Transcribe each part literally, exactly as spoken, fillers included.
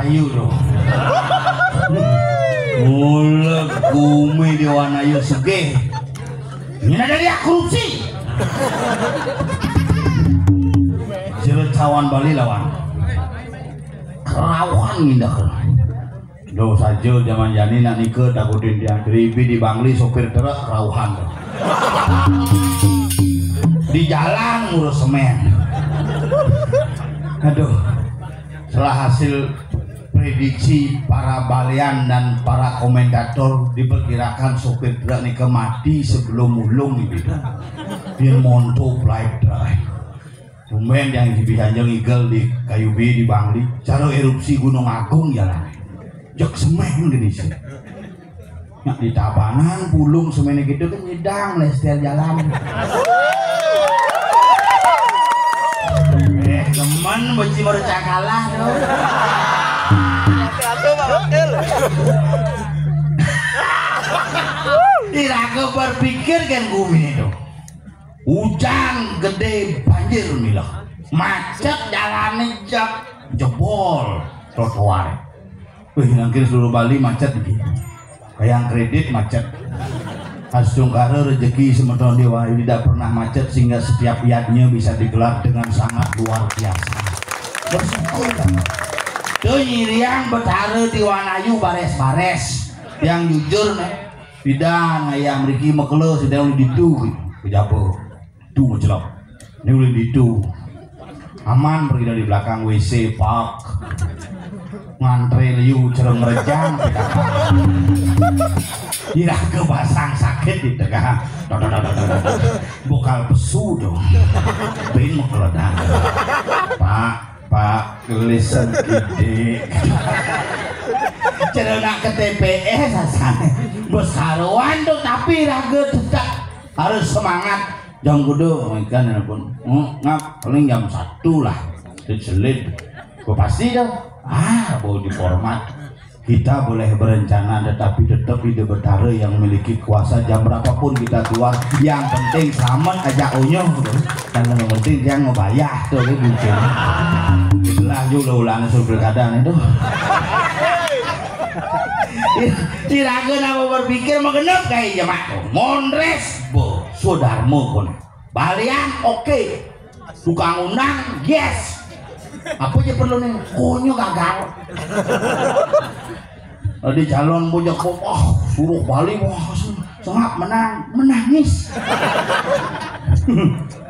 Ayo dong. Mula gumi di Wanayu sugih. Ini ada dia korupsi. Jero cawan Bali lawan kerauhan ngindak. Duh, saja jaman jani nak nika takutin tiang. Ribi di Bangli sopir truk kerauhan. Di jalan ngurus semen. Aduh. Setelah hasil prediksi para balian dan para komentator, diperkirakan sopir truk nika mati sebelum mulung gitu. Dia monto flight truk. Tumben yang bisa aja ngigel di Kayu B di Bangli. Cara erupsi Gunung Agung jalan. Jek semeh gini sih. Nak di Tabanan pulung semene gitu kan nyidang lester jalan. Eh, teman beci baru cakalah tuh. Iraga berpikir kan gumi itu. Ujan gede, banjir milah. Macet jalannya, jebol trotoar. Wih, mungkin seluruh Bali macet iki. Kayak kredit macet. Astungkara rezeki semeton dewa ini tidak pernah macet sehingga setiap yadnya bisa digelar dengan sangat luar biasa. Bersyukur. Tuh nyiriang betara di Wanayu bares-bares. Yang jujur nih, pidan ayam riki mekelo sedang di tu. Kejaba. Tu ngejlok. Ini ulin ditu. Aman pergi dari belakang W C, Pak. Ngantre liu cereng rejang, P K K. Tidak kebasang sakit di tengah. Bokal pesu dong. Ben mau keledak. Pak, Pak, kelisen kidik. Cereng nak ke T P S asal. Besaruan tuh tapi raga tetap harus semangat. Jang kudu ikan pun. Hmm, ngap paling jam satu lah. Selid. Gua pasti dah. Ah, bau di format. Kita boleh berencana tetapi tetap Ida Betara yang memiliki kuasa. Jam berapapun kita keluar, yang penting selamat aja onyo. Kalau yang penting dia ngebayah tuh kan mungkin. Itulah juga ulangan suruh pilkada itu. Iraga nama berpikir mau genep kayak jemaat. Mondres, bo, sudarmo pun. Balian, oke. Tukang undang, yes. Apa aja perlu nih? Konyo gagal. Tadi calon bojak kok, wah, suruh Bali, wah, sengap menang, menangis.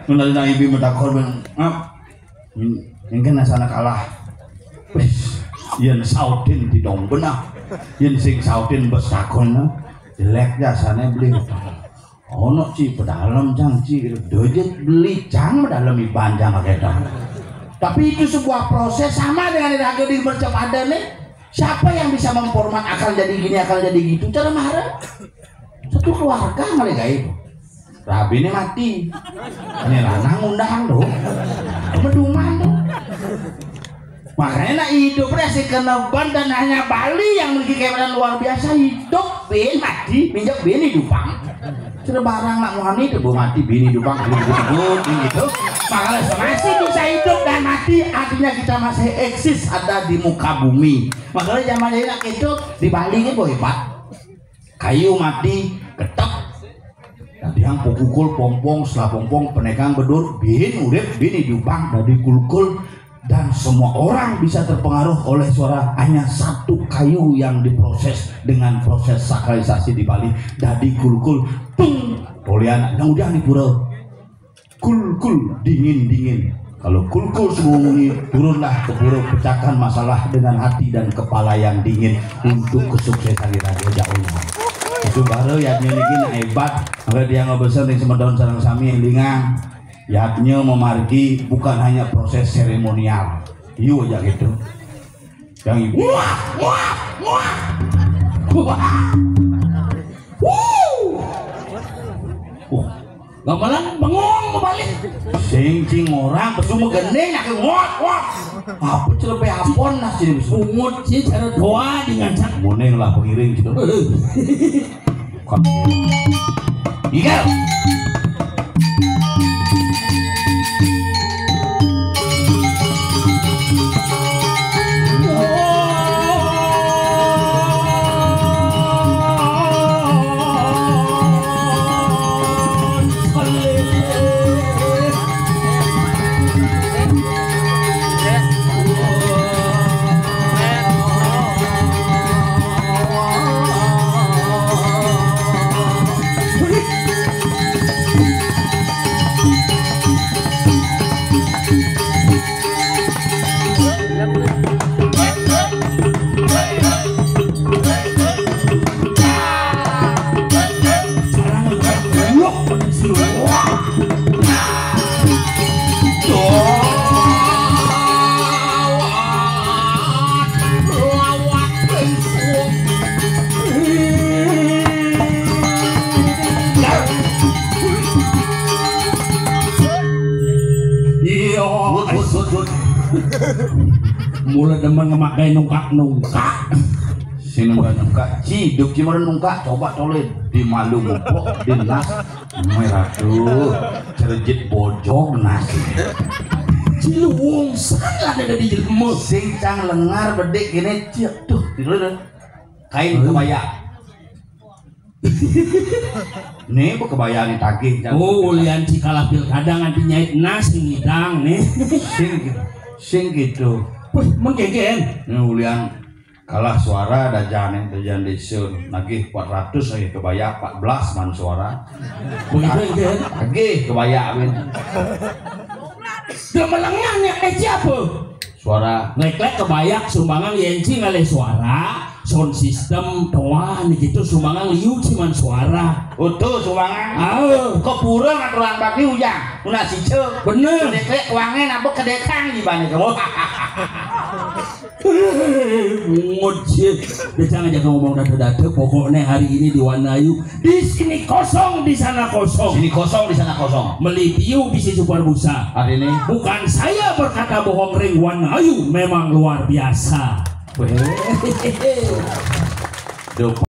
Menang ibi metakor ben, ngap. Mungkin sana kalah. Wis, yen sautin tidong benah. Yen sing sautin bes takon, jelek jasane beli. Ono ci pedalem cang ci gitu. Dojet beli cang pedalem iban cang pakai dong. Tapi itu sebuah proses sama dengan raga di mercep ada nih. Siapa yang bisa memformat akan jadi gini, akan jadi gitu? Cara mahara. Satu keluarga malah gaib. Rabi ini mati. Ini lanang undang tuh. Meduman tuh. Makanya nak hidup deh si keneban dan hanya Bali yang memiliki kehebatan luar biasa. Hidup bin mati, minjak bin hidupang. Sudah barang nak muhani itu bu mati bini hidupang, belum gitu, gitu. Makanya masih bisa hidup dan mati, artinya kita masih eksis ada di muka bumi. Makanya zaman ini nak hidup di Bali ini boy hebat. Kayu mati, ketek. Nah, yang pokukul pompong, setelah pompong, penekang bedur, bin urip, bin hidupang, dari kulkul, dan semua orang bisa terpengaruh oleh suara hanya satu kayu yang diproses dengan proses sakralisasi di Bali. Dari kulkul, tung, olian, yang udah di pura. Kulkul dingin-dingin. Kalau kulkul sembunyi, turunlah ke pura, pecahkan masalah dengan hati dan kepala yang dingin untuk kesuksesan di raja jauh. Itu baru ya ini hebat. Maka dia nggak besar nih sama daun sarang sami lingang. Yadnya memargi bukan hanya proses seremonial. Yu aja gitu. Yang ini, wah, wah, wah. Wah. Wuh. Gamelan bengong balik. Sing cing orang pesu megending nak ngot wah. Apa celepe apon nah sini pesu. Ungut sih cara doa dengan cak. Muning lah pengiring gitu. Iya. Mula demen ngemakai nungkak-nungkak. Sing nungkak-nungkak, ciduk ci meureun nungkak, coba toleh di malu mupuk, di nas. Merah tuh, cerejit bojog nas. Ciluwung sana ada di jelema. Sing cang lengar bedik gini, cik tuh, gitu deh. Kain kebaya. Nih, bu kebaya nih tagih, cang. Oh, ulian cikalah pilkada nganti nyait nas ngidang nih. Sing gitu. Sing gitu. Wih, menggegen. Nih, ulian kalah suara dajan yang dajan disun. Nagih empat ratus lagi kebaya empat belas man suara. Begitu, Gen? Lagi kebaya, Win. Udah melengahnya, eh, siapa? Suara. Lek-lek kebayak sumbangan yenci ngalih suara, sound system, toan gitu sumbangan liu cuman suara. Utuh sumbangan. Ah. Kepura aturan bakti ujang. Una sice. Bener. Kedek wangen apa kedekang di bani kamu. Mungut sih. Dia jangan jaga ngomong data-data. Pokoknya hari ini di Wanayu, di sini kosong, di sana kosong. Sini kosong, di sana kosong. Melipiu bisi super busa. Hari ini. Bukan saya berkata bohong, ring Wanayu memang luar biasa. Weh. Duh.